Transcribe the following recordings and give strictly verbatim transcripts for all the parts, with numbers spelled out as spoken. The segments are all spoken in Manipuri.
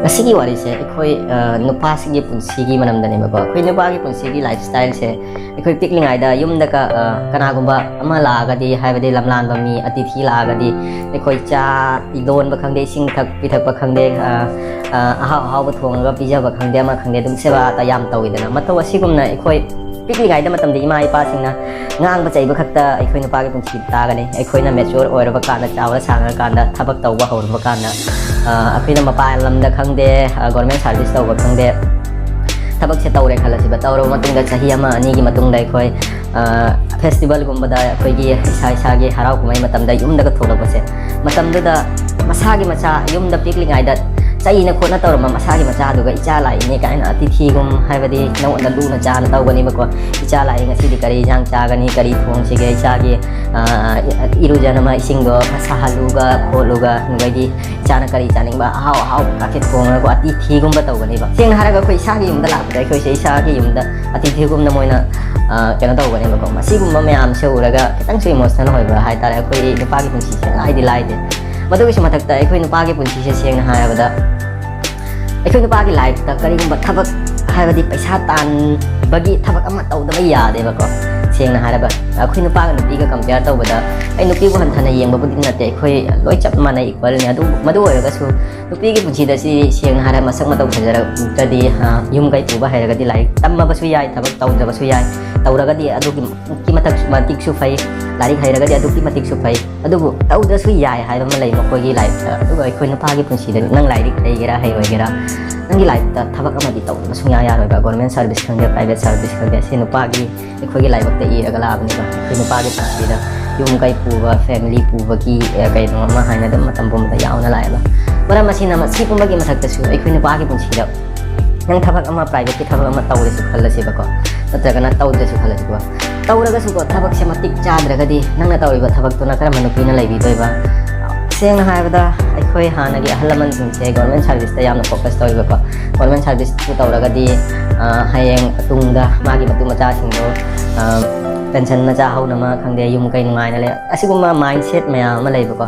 ꯉꯁꯤꯒꯤ ꯋꯥꯔꯤꯁꯦ ꯑꯩꯈꯣꯏ, ꯑ, ꯅꯨꯄꯥꯁꯤꯡꯒꯤ ꯄꯨꯟꯁꯤꯒꯤ ꯃꯔꯝꯗꯅꯦꯕꯀꯣ꯫ ꯑꯩꯈꯣꯏ ꯅꯨꯄꯥꯒꯤ ꯄꯨꯟꯁꯤꯒꯤ ꯂꯥꯏꯐ ꯁ꯭ꯇꯥꯏꯜꯁꯦ, ꯑꯩꯈꯣꯏ ꯄꯤꯛꯂꯤꯉꯩꯗ ꯌꯨꯝꯗꯒ, ꯑ, ꯀꯅꯥꯒꯨꯝꯕ ꯑꯃ ꯂꯥꯛꯑꯒꯗꯤ, ꯍꯥꯏꯕꯗꯤ ꯂꯝꯂꯥꯟꯕ ꯃꯤ, ꯑꯇꯤꯊꯤ ꯂꯥꯛꯑꯒꯗꯤ, ꯑꯩꯈꯣꯏ ꯆꯥ ꯂꯣꯟꯕ ꯈꯪꯗꯦ, ꯏꯁꯤꯡ ꯊꯛ-, ꯄꯤꯊꯛꯄ ꯈꯪꯗꯦ, ꯑ, ꯑ, ꯑꯍꯥꯎ ꯑꯍꯥꯎꯕ ꯊꯣꯡꯉꯒ ꯄꯤꯖꯕ ꯈꯪꯗꯦ, ꯑꯃ ꯈꯪꯗꯦ, ꯑꯗꯨꯝ ꯁꯦꯕꯥ ꯌꯥꯝ ꯇꯧꯋꯤꯗꯅ꯫ ꯃꯇꯧ ꯑꯁꯤꯒꯨꯝꯅ ꯑꯩꯈꯣꯏ ꯄꯤꯛꯂꯤꯉꯩꯗ ꯃꯇꯝꯗ ꯏꯃꯥ ꯏꯄꯥꯁꯤꯡꯅ ꯉꯥꯡꯕ ꯆꯩꯕ ꯈꯛꯇ ꯑꯩꯈꯣꯏ ꯅꯨꯄꯥꯒꯤ ꯄꯨꯟꯁꯤꯗ ꯇꯥꯒꯅꯤ꯫ ꯑꯩꯈꯣꯏꯅ ꯃꯦꯆ꯭ꯌꯣꯔ ꯑꯣꯏꯔꯕ ꯀꯥꯟꯗ, ꯆꯥꯎꯔ ꯁꯥꯡꯉꯀꯥꯟꯗ, ꯊꯕꯛ ꯇꯧꯕ ꯍꯧꯔꯕ ꯀꯥꯟꯗ, ꯑ, ꯑꯩꯈꯣꯏꯅ ꯃꯄꯥꯟ ꯂꯝꯗ ꯈꯪꯗꯦ, ꯑ, ꯒꯣꯔꯃꯦꯟ ꯁꯥꯔꯚꯤꯁ ꯇꯧꯕ ꯈꯪꯗꯦ, ꯊꯕꯛꯁꯦ ꯇꯧꯔꯦ ꯈꯜꯂꯁꯤꯕ꯫ ꯇꯧꯔꯕ ꯃꯇꯨꯡꯗ ꯆꯍꯤ ꯑꯃ ꯑꯅꯤꯒꯤ ꯃꯇꯨꯡꯗ ꯑꯩꯈꯣꯏ, ꯑ, ꯐꯦꯁꯇꯤꯚꯦꯜꯒꯨꯝꯕꯗ, ꯑꯩꯈꯣꯏꯒꯤ ꯏꯁꯥ ꯏꯁꯥꯒꯤ ꯍꯔꯥꯎ ꯀꯨꯝꯍꯩ ꯃꯇꯝꯗ ꯌꯨꯝꯗꯒ ꯊꯣꯛꯂꯛꯄꯁꯦ, ꯃꯇꯝꯗꯨꯗ ꯃꯁꯥꯒꯤ ꯃꯆꯥ, ꯌꯨꯝꯗ ꯄꯤꯛꯂꯤꯉꯩꯗ ꯆꯩꯅ ꯈꯣꯠꯅ ꯇꯧꯔꯝꯕ ꯃꯁꯥꯒꯤ ꯃꯆꯥꯗꯨꯒ ꯏꯆꯥ ꯂꯥꯛꯏꯅꯦ ꯀꯥꯏꯅ ꯑꯇꯤꯊꯤꯒꯨꯝ, ꯍꯥꯏꯕꯗꯤ ꯅꯉꯣꯟꯗ ꯂꯨꯅ ꯆꯥꯅ ꯇꯧꯒꯅꯤꯕꯀꯣ꯫ "ꯏꯆꯥ ꯂꯥꯛꯏ, ꯉꯁꯤꯗꯤ ꯀꯔꯤ ꯏꯟꯖꯥꯡ ꯆꯥꯒꯅꯤ, ꯀꯔꯤ ꯊꯣꯡꯁꯤꯒꯦ, ꯏꯆꯥꯒꯤ, ꯑ, ꯏ-, ꯏꯔꯨꯖꯅꯕ ꯏꯁꯤꯡꯗꯣ ꯁꯥꯍꯜꯂꯨꯒ ꯈꯣꯠꯂꯨꯒ, ꯑꯗꯨꯗꯩꯗꯤ ꯏꯆꯥꯅ ꯀꯔꯤ ꯆꯥꯅꯤꯡꯕ ꯑꯍꯥꯎ ꯑꯍꯥꯎꯕ ꯀꯥꯁꯦ ꯊꯣꯡꯉꯒ ꯑꯇꯤꯊꯤꯒꯨꯝꯕ ꯇꯧꯒꯅꯦꯕ"꯫ ꯁꯦꯡꯅ ꯍꯥꯏꯔꯒ ꯑꯩꯈꯣꯏ ꯏꯁꯥꯒꯤ ꯌꯨꯝꯗ ꯂꯥꯛꯄꯗ ꯑꯩꯈꯣꯏꯁꯦ ꯏꯁꯥꯒꯤ ꯌꯨꯝꯗ ꯑꯇꯤꯊꯤꯒꯨꯝꯅ ꯃꯣꯏꯅ, ꯑ, ꯀꯩꯅꯣ ꯇꯧꯒꯅꯦꯕꯀꯣ꯫ ꯃꯁꯤꯒꯨꯝꯕ ꯃꯌꯥꯝꯁꯦ ꯎꯔꯒ ꯈꯤꯇꯪꯁꯨ ꯏꯃꯣꯁꯅꯦꯜ ꯑꯣꯏꯕ ꯍꯥꯏꯇꯥꯔꯦ꯫ ꯑꯩꯈꯣꯏ ꯅꯨꯄꯥꯒꯤ ꯄꯨꯟꯁꯤꯁꯦ ꯂꯥꯏꯗꯤ ꯂꯥꯏꯗꯦ꯫ ꯃꯗꯨꯒꯤꯁꯨ ꯃꯊꯛꯇ ꯑꯩꯈꯣꯏ ꯅꯨꯄꯥꯒꯤ ꯄꯨꯟꯁꯤꯁꯦ ꯁꯦꯡꯅ ꯍꯥꯏꯔꯕꯗ, ꯑꯩꯈꯣꯏ ꯅꯨꯄꯥꯒꯤ ꯂꯥꯏꯐꯇ ꯀꯔꯤꯒꯨꯝꯕ ꯊꯕꯛ, ꯍꯥꯏꯕꯗꯤ ꯄꯩꯁꯥ ꯇꯥꯟꯕꯒꯤ ꯊꯕꯛ ꯑꯃ ꯇꯧꯗꯕ ꯌꯥꯗꯦꯕꯀꯣ꯫ ꯁꯦꯡꯅ ꯍꯥꯏꯔꯕ, ꯑꯩꯈꯣꯏ ꯅꯨꯄꯥꯒ ꯅꯨꯄꯤꯒ ꯀꯝꯄꯤꯌꯔ ꯇꯧꯕꯗ, ꯑꯩ ꯅꯨꯄꯤꯕꯨ ꯍꯟꯊꯅ ꯌꯦꯡꯕꯕꯨꯗꯤ ꯅꯠꯇꯦ, ꯑꯩꯈꯣꯏ ꯂꯣꯏ ꯆꯞ ꯃꯥꯟꯅꯩ, ꯏꯀ꯭ꯋꯦꯜꯅꯤ꯫ ꯑꯗꯨ, ꯃꯗꯨ ꯑꯣꯏꯔꯒꯁꯨ ꯅꯨꯄꯤꯒꯤ ꯄꯨꯟꯁꯤꯗ ꯁꯤ ꯁꯦꯡꯅ ꯍꯥꯏꯔ ꯃꯁꯛ ꯃꯇꯧ ꯐꯖꯔꯛꯇ꯭ꯔꯗꯤ, ꯑ, ꯌꯨꯝ ꯀꯩ ꯄꯨꯕ ꯍꯩꯔꯒꯗꯤ, ꯂꯥꯏꯔꯤꯛ ꯇꯝꯃꯕꯁꯨ ꯌꯥꯏ, ꯊꯕꯛ ꯇꯧꯗ꯭ꯔꯕꯁꯨ ꯌꯥꯏ, ꯇꯧꯔꯒꯗꯤ ꯑꯗꯨꯒꯤ ꯃꯇꯤꯛ ꯃꯊꯛ-, ꯃꯇꯤꯛꯁꯨ ꯐꯩ, ꯂꯥꯏꯔꯤꯛ ꯍꯩꯔꯒꯗꯤ ꯑꯗꯨꯛꯀꯤ ꯃꯇꯤꯛꯁꯨ ꯐꯩ꯫ ꯑꯗꯨꯕꯨ ꯇꯧꯗ꯭ꯔꯁꯨ ꯌꯥꯏ ꯍꯥꯏꯕ ꯑꯃ ꯂꯩ ꯃꯈꯣꯏꯒꯤ ꯂꯥꯏꯐꯇ꯫ ꯑꯗꯨꯒ ꯑꯩꯈꯣꯏ ꯅꯨꯄꯥꯒꯤ ꯄꯨꯟꯁꯤꯗ ꯅꯪ ꯂꯥꯏꯔꯤꯛ ꯍꯩꯒꯦꯔꯥ ꯍꯩꯔꯣꯏꯒꯦꯔꯥ, ꯅꯪꯒꯤ ꯂꯥꯏꯐꯇ ꯊꯕꯛ ꯑꯃꯗꯤ ꯇꯧꯗꯕ ꯁꯨꯡꯌꯥ ꯌꯥꯔꯣꯏꯕ꯫ ꯒꯣꯔꯃꯦꯟ ꯁꯥꯔꯚꯤꯁ ꯈꯪꯗꯦ, ꯄ꯭ꯔꯥꯏꯚꯦꯠ ꯁꯥꯔꯚꯤꯁ ꯈꯪꯗꯦ, ꯁꯤ ꯅꯨꯄꯥꯒꯤ, ꯑꯩꯈꯣꯏꯒꯤ ꯂꯥꯏꯕꯛꯇ ꯏꯔꯒ ꯂꯥꯛꯑꯕꯅꯤꯕ꯫ ꯑꯩꯈꯣꯏ ꯅꯨꯄꯥꯒꯤ ꯄꯨꯟꯁꯤꯗ ꯌꯨꯝ ꯀꯩ ꯄꯨꯕ, ꯐꯦꯃꯤꯂꯤ ꯄꯨꯕꯒꯤ, ꯑ, ꯀꯩꯅꯣ ꯑꯃ ꯍꯥꯏꯅ ꯑꯗꯨꯝ ꯃꯇꯝ ꯄꯨꯝꯕꯗ ꯌꯥꯎꯅ ꯂꯥꯛꯑꯦꯕ꯫ ꯃꯔꯝ ꯑꯁꯤꯅ, ꯃꯁꯤ ꯄꯨꯝꯕꯒꯤ ꯃꯊꯛꯇꯁꯨ ꯑꯩꯈꯣꯏ ꯅꯨꯄꯥꯒꯤ ꯄꯨꯟꯁꯤꯗ ꯅꯪ ꯊꯕꯛ ꯑꯃ, ꯄ꯭ꯔꯥꯏꯚꯦꯠꯀꯤ ꯊꯕꯛ ꯑꯃ ꯇꯧꯔꯦꯁꯨ ꯈꯜꯂꯁꯦꯕꯀꯣ, ꯅꯠꯇ꯭ꯔꯒꯅ ꯇꯧꯗ꯭ꯔꯦꯁꯨ ꯈꯜꯂꯁꯤꯀꯣ꯫ ꯇꯧꯔꯒꯁꯨꯀꯣ, ꯊꯕꯛꯁꯦ ꯃꯇꯤꯛ ꯆꯥꯗ꯭ꯔꯒꯗꯤ ꯅꯪꯅ ꯇꯧꯔꯤꯕ ꯊꯕꯛꯇꯨꯅ ꯀꯔꯝꯕ ꯅꯨꯄꯤꯅ ꯂꯩꯕꯤꯗꯣꯏꯕ? ꯁꯦꯡꯅ ꯍꯥꯏꯔꯕꯗ, ꯑꯩꯈꯣꯏ ꯍꯥꯟꯅꯒꯤ ꯑꯍꯜ ꯂꯃꯟꯁꯤꯡꯁꯦ ꯒꯣꯔꯃꯦꯟ ꯁꯥꯔꯚꯤꯁꯇ ꯌꯥꯝꯅ ꯐꯣꯀꯁ ꯇꯧꯋꯦꯕꯀꯣ꯫ ꯒꯣꯔꯃꯦꯟ ꯁꯥꯔꯚꯤꯁꯄꯨ ꯇꯧꯔꯒꯗꯤ, ꯑ, ꯍꯌꯦꯡ ꯇꯨꯡꯗ ꯃꯥꯒꯤ ꯃꯇꯨ ꯃꯆꯥꯁꯤꯡꯗꯣ, ꯑ, ꯄꯦꯟꯁꯟ ꯃꯆꯥ ꯍꯧꯅꯕ ꯈꯪꯗꯦ, ꯌꯨꯝ ꯀꯩ ꯅꯨꯡꯉꯥꯏꯅ ꯂꯩ, ꯑꯁꯤꯒꯨꯝꯕ ꯃꯥꯏꯟꯁꯦꯠ ꯃꯌꯥꯝ ꯑꯃ ꯂꯩꯕꯀꯣ꯫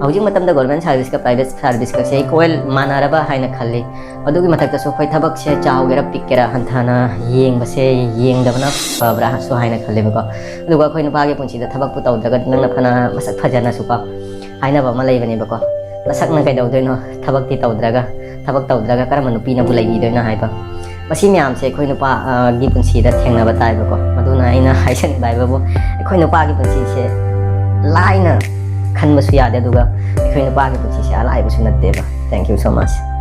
ꯍꯧꯖꯤꯛ ꯃꯇꯝꯗ ꯒꯣꯔꯃꯦꯟ ꯁꯥꯔꯚꯤꯁꯀ ꯄ꯭ꯔꯥꯏꯚꯦꯠ ꯁꯥꯔꯚꯤꯁꯀꯁꯦ ꯏꯀ꯭ꯋꯦꯜ ꯃꯥꯟꯅꯔꯕ ꯍꯥꯏꯅ ꯈꯜꯂꯤ꯫ ꯑꯗꯨꯒꯤ ꯃꯊꯛꯇꯁꯨ ꯑꯩꯈꯣꯏ ꯊꯕꯛꯁꯦ ꯆꯥꯎꯒꯦꯔꯥ ꯄꯤꯛꯀꯦꯔꯥ ꯍꯟꯊꯅ ꯌꯦꯡꯕꯁꯦ, ꯌꯦꯡꯗꯕꯅ ꯐꯕ꯭ꯔꯥꯁꯨ ꯍꯥꯏꯅ ꯈꯜꯂꯦꯕꯀꯣ꯫ ꯑꯗꯨꯒ ꯑꯩꯈꯣꯏ ꯅꯨꯄꯥꯒꯤ ꯄꯨꯟꯁꯤꯗ ꯊꯕꯛꯄꯨ ꯇꯧꯗ꯭ꯔꯒꯗꯤ, ꯅꯪꯅ ꯐꯅ ꯃꯁꯛ ꯐꯖꯅꯁꯨꯀꯣ, ꯍꯥꯏꯅꯕ ꯑꯃ ꯂꯩꯕꯅꯦꯕꯀꯣ, "ꯃꯁꯛꯅ ꯀꯩꯗꯧꯗꯣꯏꯅꯣ ꯊꯕꯛꯇꯤ ꯇꯧꯗ꯭ꯔꯒ, ꯊꯕꯛ ꯇꯧꯗ꯭ꯔꯒ ꯀꯔꯝꯕ ꯅꯨꯄꯤꯅꯕꯨ ꯂꯩꯕꯤꯗꯣꯏꯅꯣ?" ꯍꯥꯏꯕ꯫ ꯃꯁꯤ ꯃꯌꯥꯝꯁꯦ ꯑꯩꯈꯣꯏ ꯅꯨꯄꯥꯒꯤ ꯄꯨꯟꯁꯤꯗ ꯊꯦꯡꯅꯕ ꯇꯥꯏꯕꯀꯣ꯫ ꯃꯗꯨꯅ ꯑꯩꯅ ꯍꯥꯏꯖꯅꯤꯡꯕ ꯍꯥꯏꯕꯕꯨ, ꯑꯩꯈꯣꯏ ꯅꯨꯄꯥꯒꯤ ꯄꯨꯟꯁꯤꯁꯦ ꯂꯥꯏꯅ ꯈꯟꯕꯁꯨ ꯌꯥꯗꯦ, ꯑꯗꯨꯒ ꯑꯩꯈꯣꯏ ꯅꯨꯄꯥꯒꯤ ꯄꯨꯟꯁꯤꯁꯦ ꯑꯂꯥꯏꯕꯁꯨ ꯅꯠꯇꯦꯕ꯫ Thank you so much꯫